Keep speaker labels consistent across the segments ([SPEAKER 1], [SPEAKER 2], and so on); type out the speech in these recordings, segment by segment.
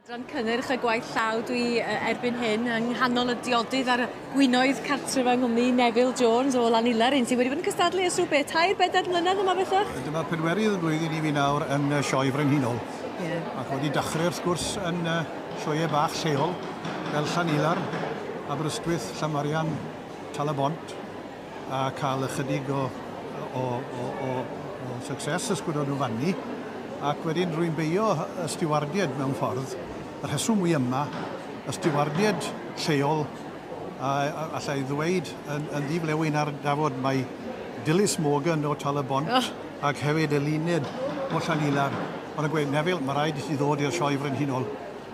[SPEAKER 1] Adran cynnyrch a gwaith llaw dwi erbyn hyn yng nghanol y diodydd a'r gwinoedd cartref yng nghwmni Neville Jones o Lanilar, un sydd wedi bod yn cystadlu ers rhyw beth, tair, bedair mlynedd yma bellach?
[SPEAKER 2] Dyma'r pedwerydd blwyddyn i fi nawr yn y Sioe Frenhinol.
[SPEAKER 1] Yeah.
[SPEAKER 2] Ac wedi dechrau wrth gwrs yn sioeau bach lleol fel Llanilar, Aberystwyth, Llanfarian, Tal-y-bont, a cael ychydig o, o, o, o, o success ysgwyddo nhw fanni. Ac wedyn rwy'n beio y stiwardiaid mewn ffordd, y rheswm wy yma, y stiwardiaid lleol, a alla i ddweud yn, yn ddiflewyn ar dafod mai Dilys Morgan o Tal-y-bont oh. ac hefyd Eluned o Llanilar. Ond yn gweud, Neville, mae rhaid i ti ddod i'r Sioe Frenhinol.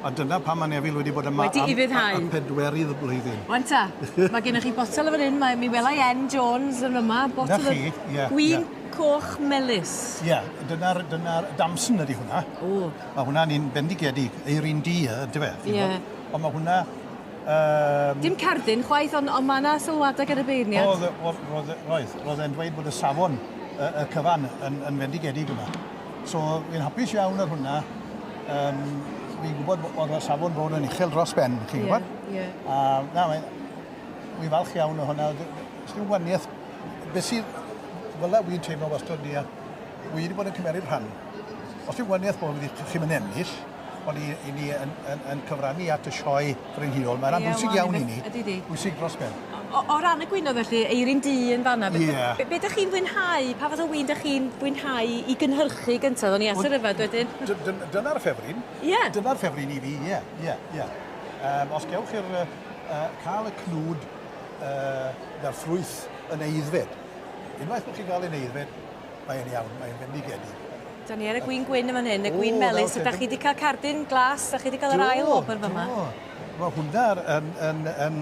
[SPEAKER 2] A dyna pam mae Neville wedi bod yma
[SPEAKER 1] wedi am,
[SPEAKER 2] am pedwerydd blwyddyn.
[SPEAKER 1] Wan ta, mae gennych chi botel o fan hyn, mae, mi welai N Jones yn yma, botel o
[SPEAKER 2] yeah,
[SPEAKER 1] gwin
[SPEAKER 2] yeah.
[SPEAKER 1] coch melys.
[SPEAKER 2] Ie, yeah, dyna'r dyna damson ydy hwnna.
[SPEAKER 1] O.
[SPEAKER 2] Mae hwnna'n un bendigedig, eirin du, yndyfe?
[SPEAKER 1] Ie. Yeah.
[SPEAKER 2] Ond mae hwnna...
[SPEAKER 1] Dim cardyn chwaith, ond on mae yna sylwadau gan y beirniad.
[SPEAKER 2] Oedd, roedd, roedd e'n dweud bod y safon y, y cyfan yn, yn fendigedig yma. So, fi'n hapus iawn ar hwnna. Fi'n gwybod bod y safon bod yn uchel dros ben, chi'n gwybod?
[SPEAKER 1] Ie, ie.
[SPEAKER 2] A na, fi'n falch iawn o hwnna. Sdim gwahaniaeth. Beth sydd, fel la wy'n teimlo wastad ni, wi wedi bod yn cymeryd rhan. Os dim gwahaniaeth bod chi'n mynd ennill, ond i, i ni yn, yn, yn cyfrannu at y sioe frenhinol. Mae'n yeah, bwysig iawn i ni.
[SPEAKER 1] Ydy di.
[SPEAKER 2] Bwysig dros ben.
[SPEAKER 1] O, o ran y gwyno felly, eirin du yn fanna, be,
[SPEAKER 2] yeah.
[SPEAKER 1] be, be, be ydych chi'n fwynhau? Pa fath o win ydych chi'n fwynhau i gynhyrchu gyntaf? O'n i at yr yfed wedyn.
[SPEAKER 2] Dyna'r ffefryn.
[SPEAKER 1] Ie. Yeah.
[SPEAKER 2] Dyna'r ffefryn i fi, ie, ie, ie. Os gewch chi'r cael y cnwd na'r ffrwyth yn eiddfed, unwaith bod chi'n cael yn eiddfed, mae'n iawn, mae'n fendigedig.
[SPEAKER 1] Da ni ar y gwin gwyn yn fan hyn, y gwin melys. Ydych chi wedi cael cardyn glas, ydych chi wedi cael yr ail wobr fyma?
[SPEAKER 2] Do, mae hwnna yn, yn, yn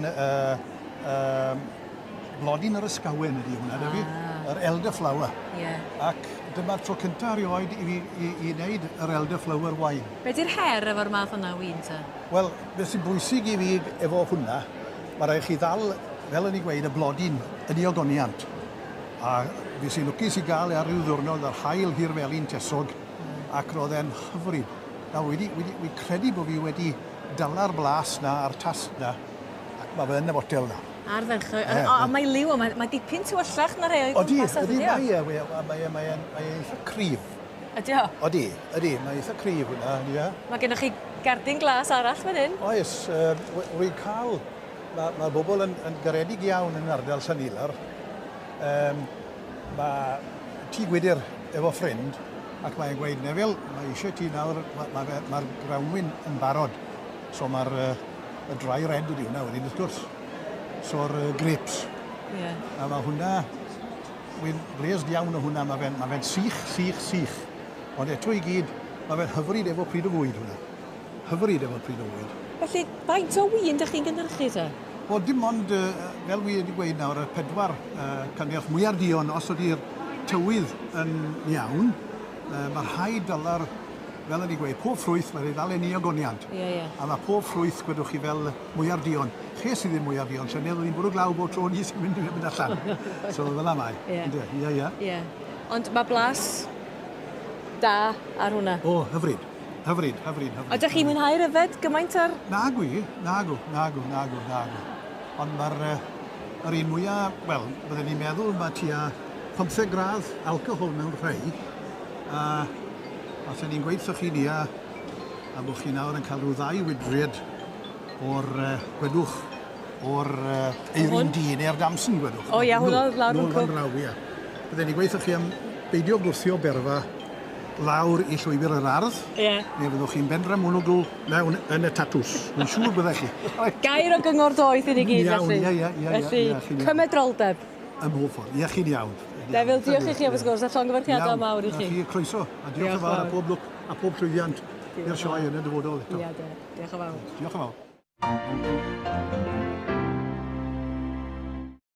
[SPEAKER 2] blodyn yr ysgawen ydy hwnna, da fi. Yr elderflower.
[SPEAKER 1] Yeah.
[SPEAKER 2] Ac dyma'r tro cyntaf erioed i fi i, i wneud yr elderflower wine.
[SPEAKER 1] Be di'r her efo'r math yna o win ta?
[SPEAKER 2] Wel, beth sy'n bwysig i fi efo hwnna, mae rhaid chi ddal, fel o'n i'n gweud, y blodyn yn ei ogoniant. A fi sy'n lwcus i gael e ar ryw ddiwrnod ar haul hirfelyn tesog, ac roedd e'n hyfryd. Nawr, wedi, wedi, wedi credu bod fi wedi dala'r blas na a'r tast na, ac mae fe yn y botel na.
[SPEAKER 1] Ardderchog. Yeah, a mae liw, mae, mae dipyn tywyllach na rhai o'i gwmpas.
[SPEAKER 2] Ydy, mae e, mae e, mae e eitha cryf.
[SPEAKER 1] Ydy o?
[SPEAKER 2] Ydy, ydy, mae eitha cryf hwnna, ie.
[SPEAKER 1] Mae gennych chi gardyn glas arall fan hyn?
[SPEAKER 2] Oes, wy'n cael, mae'r ma bobl yn, yn garedig iawn yn ardal Llanilar. Mae tŷ gwydr efo ffrind, ac mae'n gweud, Neville, mae eisiau ti nawr, mae'r ma, ma, ma grawnwin yn barod. So mae'r y dry red ydy hwnna wedyn, wrth gwrs. So'r grapes.
[SPEAKER 1] Yeah.
[SPEAKER 2] A mae hwnna, wy'n blesd iawn o hwnna, mae fe'n ma fe sych, sych, sych. Ond eto i gyd, mae fe'n hyfryd efo pryd o fwyd hwnna. Hyfryd efo pryd o fwyd.
[SPEAKER 1] Felly, faint o win dych chi'n gynhyrchu te?
[SPEAKER 2] Wel, dim ond, fel wi wedi gweud nawr, y pedwar cynnyrch mwyar duon, os ydy'r tywydd yn iawn, mae rhaid dala'r, fel o'n i'n gweud, pob ffrwyth, mae'n ei ddal yn ei ogoniant.
[SPEAKER 1] Ie, ie.
[SPEAKER 2] A mae pob ffrwyth, gwedwch chi, fel mwyar duon. Ches i ddim mwyar duon, llynedd oedd hi'n bwrw glaw bob tro ni sy'n mynd, mynd allan. So fel 'na mae.
[SPEAKER 1] Ie.
[SPEAKER 2] Ie, ie.
[SPEAKER 1] Ie. Ond mae blas da ar hwnna.
[SPEAKER 2] O, hyfryd. Hyfryd, hyfryd, hyfryd.
[SPEAKER 1] Ydych chi'n mwynhau'r yfed gymaint ar...
[SPEAKER 2] Nagw, nagw, nagw, nagw, nagw. Ond mae'r yr un mwyaf, wel, byddwn ni'n meddwl mae tua 15 gradd alcohol mewn rhai, a os ni'n gweud wrthoch chi ni a bod chi nawr yn cael rhyw ddau wydriad o'r gwedwch, o'r eirin du neu'r damson gwedwch.
[SPEAKER 1] O ia, hwnna oedd lawr yn
[SPEAKER 2] cwp. Nôl fan ia. Byddwn ni'n gweud wrthoch chi am beidio gwthio berfa lawr i llwybr yr ardd,
[SPEAKER 1] yeah.
[SPEAKER 2] Neu fyddwch chi'n bendramwnwgl mewn yn y tatws. Dwi'n siŵr byddech chi.
[SPEAKER 1] Gair o gyngor doeth i ni gyd,
[SPEAKER 2] iawn,
[SPEAKER 1] felly.
[SPEAKER 2] Ie, ie, ie.
[SPEAKER 1] Felly, cymedroldeb.
[SPEAKER 2] Ym mhob ffordd. Ie, chi'n iawn.
[SPEAKER 1] Neville, diolch i chi am y sgwrs a llongyfarchiadau mawr i chi.
[SPEAKER 2] Iawn, croeso. A diolch yn fawr a pob lwc a pob llwyddiant i'r sioe yn y dyfodol eto.
[SPEAKER 1] Ie, diolch yn fawr.
[SPEAKER 2] Diolch yn fawr.